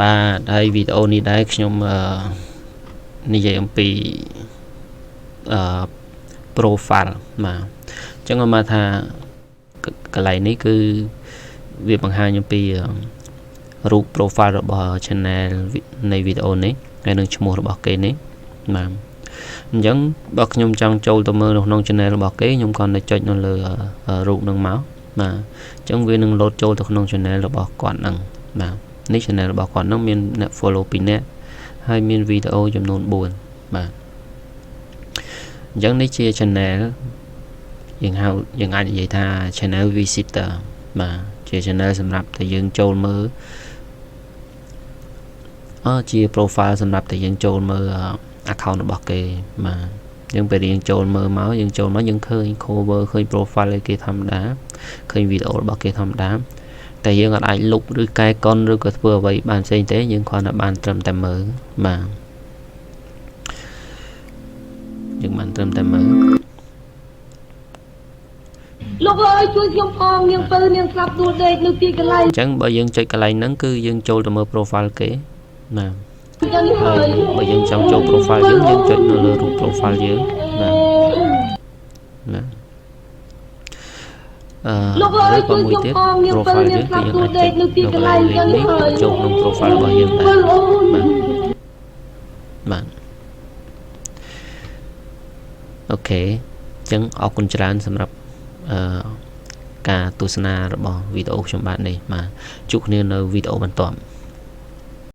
បាទហើយវីដេអូនេះដែរខ្ញុំអឺនិយាយអំពីអឺ profile បាទអញ្ចឹងមកថាកន្លែងនេះគឺវាបង្ហាញអំពីរូប profile របស់ channel នៃវីដេអូនេះហើយនឹងឈ្មោះរបស់គេនេះបាទអញ្ចឹងបើខ្ញុំចង់ចូលទៅមើលនៅក្នុង channel របស់គេខ្ញុំគ្រាន់តែចុចនៅលើរូបនឹងមកបាទអញ្ចឹងវានឹងលោតចូលទៅក្នុង channel របស់គាត់ហ្នឹងបាទនេះ channel របស់គាត់ហ្នឹងមានអ្នក follow 2នាក់ហើយមានវីដេអូចំនួន4បាទអញ្ចឹងនេះជា channel យើងហៅយើងអាចនិយាយថា channel visitor បាទជា channel សម្រាប់តែយើងចូលមើលអជា profile សម្រាប់តែយើងចូលមើល account របស់គេបាទយើងពេលយើងចូលមើលមកយើងចូលមកយើងឃើញ cover ឃើញ profile គេធម្មតាឃើញវីដេអូរបស់គេធម្មតាតែយើងអាចលុបឬកែកុនឬក៏ធ្វើអ្វីបានផ្សេងទេយើងគ្រាន់តែបានត្រឹមតែមើលបាទយើងបានត្រឹមតែមើល លោកអើយជួយខ្ញុំផងនាងពៅនាងស្លាប់ដួលដេកនៅទីកន្លែង អញ្ចឹងបើយើងចុចកន្លែងហ្នឹងគឺយើងចូលទៅមើល profile គេបាទហើយបើយើងចង់ចូល profile យើងយើងចុចនៅលើរូប profile យើងបាទណាអឺឬក៏មួយទៀត profile យើងគឺយើងអាចចុចនៅកន្លែង link នេះចូលក្នុង profile របស់យើងដែរបាទបាទ OK អញ្ចឹងអរគុណច្រើនសម្រាប់អឺការទស្សនារបស់វីដេអូខ្ញុំបាទនេះបាទជួបគ្នានៅវីដេអូបន្ទាប់។